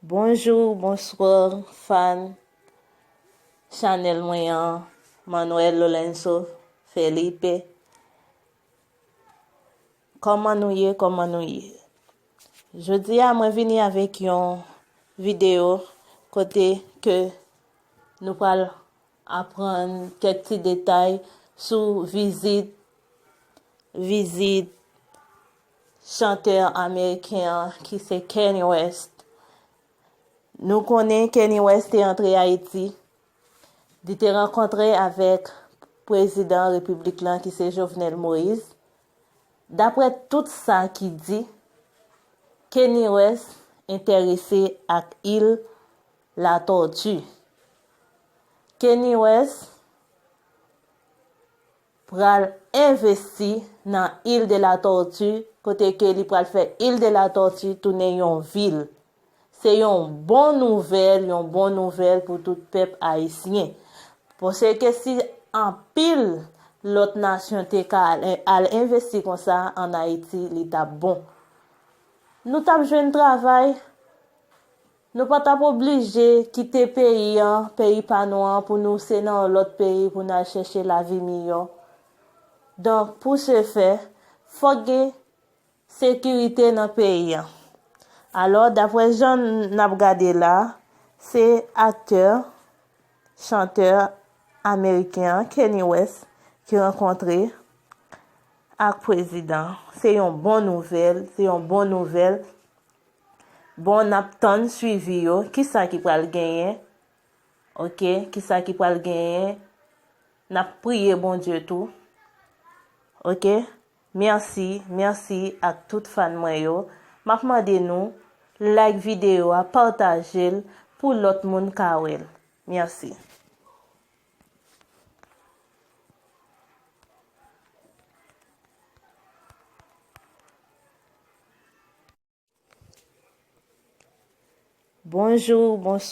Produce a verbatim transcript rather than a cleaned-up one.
Bonjou, bonswa, fan chanèl mwen an, Manuel Lorenzo Felipe. Kòman nou ye? Kòman nou ye? Jodi a, mwen vini avèk yon videyo kote ke nou pral aprann kèk ti detay sou vizit, vizit chantè ameriken an ki se Kanye West. Nou konnen Kanye West te antre Ayiti, li te rankontre avèk prezidan repiblik lan ki se Jovenel Moïse. Daprè tout sa ki di, Kanye West enterese ak il Latòti. Kanye West pral envesti nan il de Latòti, kote ke li pral fè il de Latòti tounen yon vil. Se yon bon nouvèl, yon bon nouvèl pou tout pèp ayisyen. Paske si anpil lòt nasyon te ka al, al envesti konsa ann Ayiti, li t ap bon. Nou t ap jwenn travay, nou pa t ap oblije kite peyi an, peyi pa nou an, pou nou se nan yon lòt peyi pou n al chèche lavi miyò. Donk, pou se fè, fòk gen sekirite nan peyi an. Alò, daprè jan n ap gade la, se aktè, chantè ameriken an, Kanye West, ki rankontre ak prezidan. Se yon bon nouvèl, se yon bon nouvèl. Bon, n ap tann swivi yo. Kisa ki pral genyen? Oke, kisa ki pral genyen? N ap priye Bondye tou. Oke? Mèsi, mèsi ak tout fan mwen yo. M ap mande nou like videyo a, pataje l pou lòt moun ka wè l. Mèsi. Bonjou, bonswa.